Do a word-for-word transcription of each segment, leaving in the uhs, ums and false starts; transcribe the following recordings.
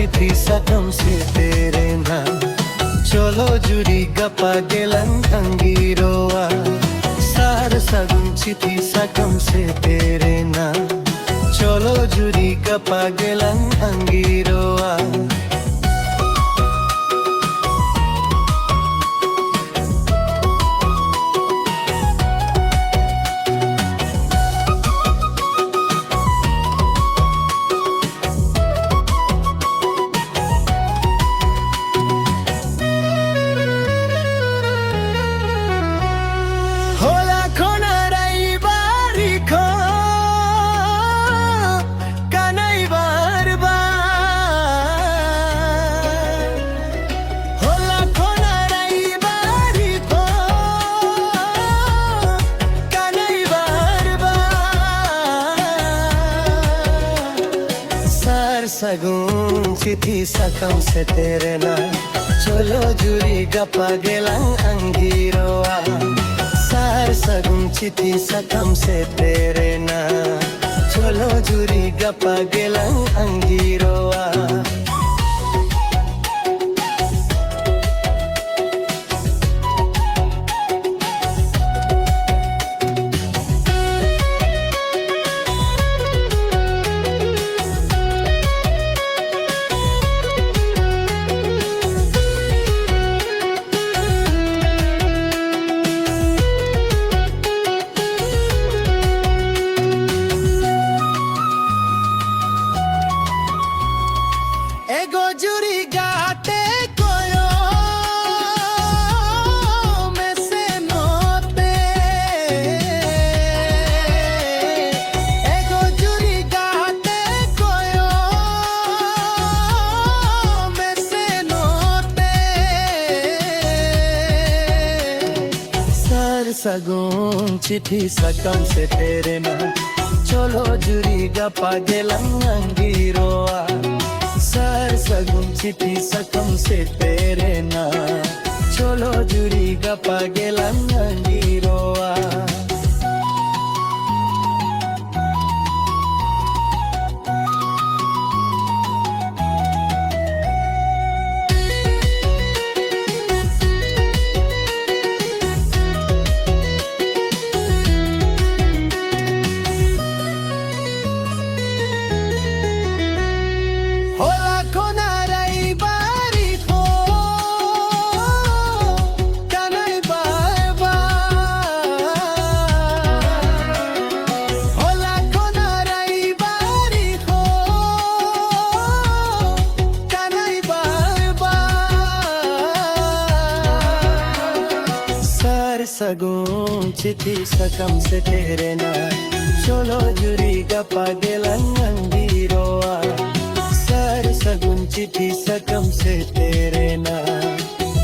ᱪᱤᱴᱷᱤ ᱥᱟᱠᱟᱢ ᱥᱮᱴᱮᱨᱮᱱᱟ᱾ ᱪᱚᱞᱚ ᱡᱩᱨᱤ ᱜᱟᱯᱟ ᱜᱮᱞᱟᱝ ᱟᱸᱜᱤᱨᱚᱜᱼᱟ᱾ ᱥᱟᱨ ᱥᱟᱹᱜᱩᱱ ᱪᱤᱴᱷᱤ ᱥᱟᱠᱟᱢ ᱥᱮᱴᱮᱨᱮᱱᱟ᱾ ᱪᱚᱞᱚ ᱡᱩᱨᱤ ᱜᱟᱯᱟ ᱜᱮᱞᱟᱝ ᱟᱸᱜᱤᱨᱚᱜᱼᱟ᱾ ᱦᱚᱞᱟ ᱠᱷᱚᱱᱟᱜ ᱨᱟᱭᱵᱟᱨᱤ ᱠᱷᱚᱱ ᱠᱟᱱᱟᱭ ᱵᱟᱨ ᱵᱟᱨ᱾ ᱦᱚᱞᱟ ᱠᱷᱚᱱᱟᱜ ᱨᱟᱭᱵᱟᱨᱤ ᱠᱷᱚᱱ ᱠᱟᱱᱟᱭ ᱵᱟᱨ ᱵᱟᱨ᱾ ᱥᱟᱨ ᱥᱟᱹᱜᱩᱱ ᱪᱤᱴᱷᱤ ᱥᱟᱠᱟᱢ ᱥᱮᱴᱮᱨᱮᱱᱟ᱾ ᱪᱚᱞᱚ ᱡᱩᱨᱤ ᱜᱟᱯᱟ ᱜᱮᱞᱟᱝ ᱟᱸᱜᱤᱨᱚᱜᱼᱟ᱾ ᱥᱟᱨ ᱥᱟᱹᱜᱩᱱ ᱪᱤᱴᱷᱤ ᱥᱟᱠᱟᱢ ᱥᱮᱴᱮᱨᱮᱱᱟ᱾ ᱪᱚᱞᱚ ᱡᱩᱨᱤ ᱜᱟᱯᱟ ᱜᱮᱞᱟᱝ ᱟᱸᱜᱤᱨᱚᱜᱼᱟ᱾ ᱮᱜᱳ ᱡᱩᱨᱤ ᱜᱟᱛᱮ ᱠᱚᱭᱚᱜ ᱢᱮᱥᱮ ᱱᱚᱛᱮ᱾ ᱮᱜᱳ ᱡᱩᱨᱤ ᱜᱟᱛᱮ ᱠᱚᱭᱚᱜ ᱢᱮᱥᱮ ᱱᱚᱛᱮ᱾ ᱥᱟᱨ ᱥᱟᱹᱜᱩᱱ ᱪᱤᱴᱷᱤ ᱥᱟᱠᱟᱢ ᱥᱮᱴᱮᱨᱮᱱᱟ᱾ ᱪᱚᱞᱚ ᱡᱩᱨᱤ ᱜᱟᱯᱟ ᱜᱮᱞᱟᱝ ᱟᱸᱜᱤᱨᱚᱜᱼᱟ᱾ ᱥᱟᱨ ᱥᱟᱹᱜᱩᱱ ᱪᱤᱴᱷᱤ ᱥᱟᱠᱟᱢ ᱥᱮᱴᱮᱨᱮᱱᱟ᱾ ᱪᱚᱞᱚ ᱡᱩᱨᱤ ᱜᱟᱯᱟ ᱜᱮᱞᱟᱝ ᱟᱸᱜᱤᱨᱚᱜᱼᱟ᱾ ᱥᱟᱹᱜᱩᱱ ᱪᱤᱴᱷᱤ ᱥᱟᱠᱟᱢ ᱥᱮᱴᱮᱨᱮᱱᱟ, ᱪᱚᱞᱚ ᱡᱩᱨᱤ ᱜᱟᱯᱟ ᱜᱮᱞᱟᱝ ᱟᱸᱜᱤᱨᱚᱜᱼᱟ᱾ ᱥᱟᱨ ᱥᱟᱹᱜᱩᱱ ᱪᱤᱴᱷᱤ ᱥᱟᱠᱟᱢ ᱥᱮᱴᱮᱨᱮᱱᱟ,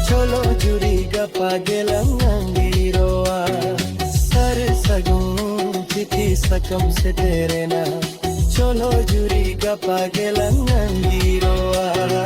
ᱪᱚᱞᱚ ᱡᱩᱨᱤ ᱜᱟᱯᱟ ᱜᱮᱞᱟᱝ ᱟᱸᱜᱤᱨᱚᱜᱼᱟ᱾ ᱥᱟᱨ ᱥᱟᱹᱜᱩᱱ ᱪᱤᱴᱷᱤ ᱥᱟᱠᱟᱢ ᱥᱮᱴᱮᱨᱮᱱᱟ, ᱪᱚᱞᱚ ᱡᱩᱨᱤ ᱜᱟᱯᱟ ᱜᱮᱞᱟᱝ ᱟᱸᱜᱤᱨᱚᱜᱼᱟ᱾